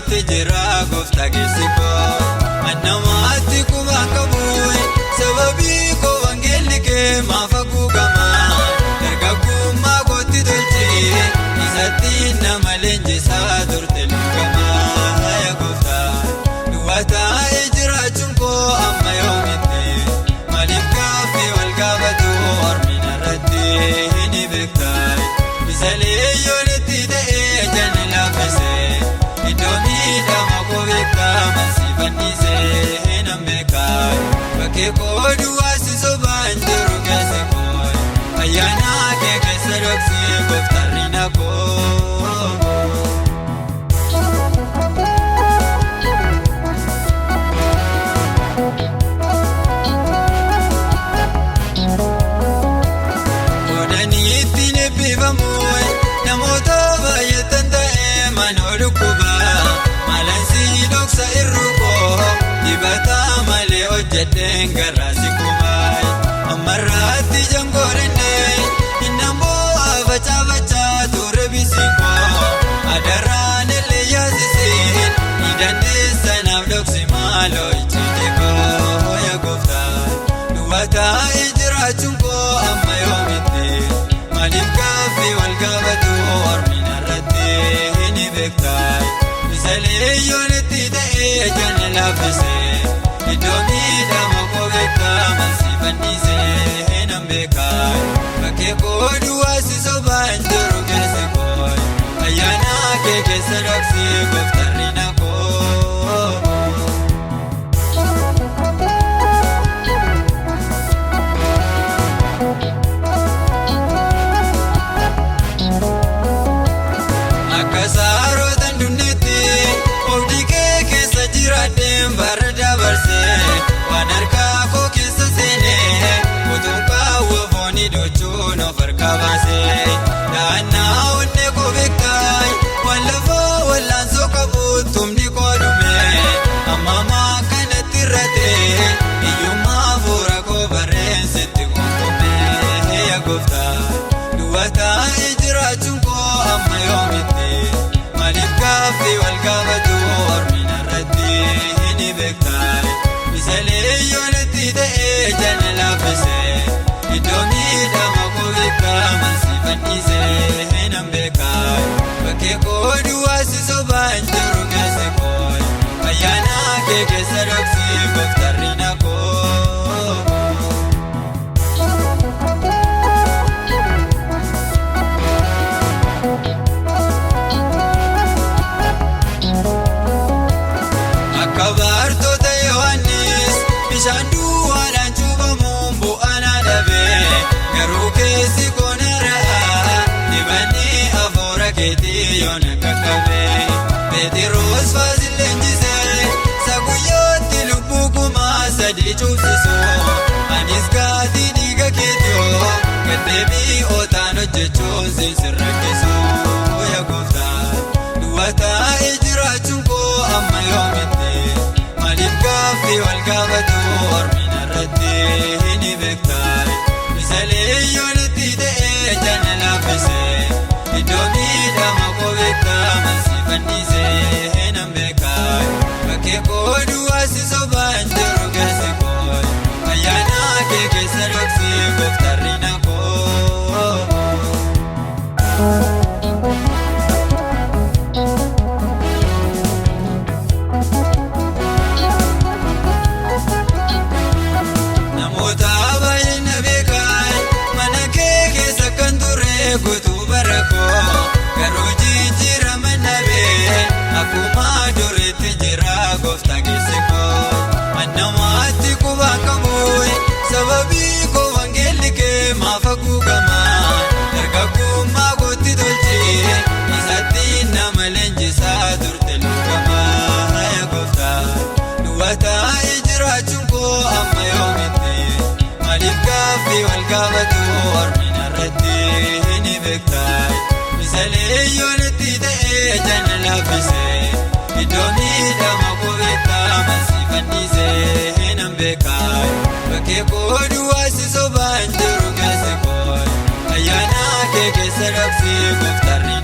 Duritti jira gooftaa keessi koo Annamaatti qubaan qabu sababii koo wangeelli kee maaf haguugama dargaggummaa kootti tolchee isatti nama leenjisaa turte lugamaa yaa gooftaa duwwaa taa'ee jiraachuun koo amma yoomitti maaliif gaaffii wal gaafatu ormi narratti ni beektaa isalee yoonitti ta'ee jala laaffisee. Iddoo miidhama koo beekaa mansi fannisee nan beekaa bakkee koo duwwaasi sobaan jiru keessa koo ayyaana kee keessa dhoksee gooftarri na koo. Odanii ittiin eebbifamu namoota baay'atan ta'ee mana dhukkubaa maalansi dhoksa irrukoo dibataa malee hojjeteen garraasi kubaa ammarraatti jangoorennee innaan bu'aa facaafachaa ture bisiikoo adaraan illee yaasisiin ni dandeessa naaf dhoksi maaloo ijjiiti koo yaa gooftaa duwwaa taa'ee jiraachuun koo amma yoomitti maaliif gaaffii wal gaafatu ormi narratti ni beektaa isalee yoonitti ta'ee jala laaffisee iddoo miidhama koo beekaa mansi fannisee nan beekaa bakkee koo duwwaasi sobaan jiru keessa koo ayyaana kee keessa dhoksee gooftarri na koo. Akka saarota dunneetti oobdii kee keessa jiraadheen bara dabarsee waan harkaa koo keessa seenee utuu qaawwa foonii dochuun of harkaa baasee daannaa onnee koo beektaa waan lafaa wallaansoo qabu tumni koo dhume ammamaa kanatti irratee hiyyummaa fuura koo barreensitti gonfomee yaa gooftaa duwwaa taa'ee jiraachuun koo amma yoomitti maaliif gaaffii wal gaafatu ormi narratti ni beektaa isalee yoonitti ta'ee jala laaffisee iddoo miidhama koo beekaa mansi fannisee nan beekaa bakkee koo duwwaasi sobaan jiru keessa koo ayyaana kee keessa dhoksee gooftarri na koo. Akka baartoota Yohaannis bishaan duwwaadhaan cuubamuun bu'aan dhabee garuu keessi koona ra'aa dibanii afuura keetii yoona qaqqabee Pheexiroos Faasil leenjisee saguyyootti lubbuu 3000 cuubsisu anis gaatii dhiiga keetiyoo gaddeebii ootaan hojjechuun siin rakkisu yaa gooftaa duwwaa taa'ee jiraachuun koo amma yoomitti maaliif gaaffii wal gaafatu ormi narratti ni beektaa isalee yoonitti ta'ee jala laaffisee iddoo miidhama koo beekaa mansi fannisee nan beekaa bakkee koo duwwaasi sobaan jiru keessa koo ayyaana kee keessa dhoksee gooftarri na koo. Namoota baay'ee na beekan mana kee keessa kan ture guutuu bara koo garuu jijjiirama dhabee akkuma duriitti jira gooftaa keessi koo annamaatti qubaan qabu sababii koo wangeelli kee maaf haguugama dargaggummaa kootti tolchee isatti nama leenjisaa turte lugamaa yaa gooftaa duwwaa taa'ee jiraachuun koo amma yoomitti maaliif gaaffii wal gaafatu ormi narratti ni beektaa isalee yoonitti ta'ee jala laaffisee iddoo miidhama koo beekaa mansi fannisee nan beekaa bakkee koo duwwaasi sobaan jiru keessa koo ayyaana kee keessa dhoksee gooftarri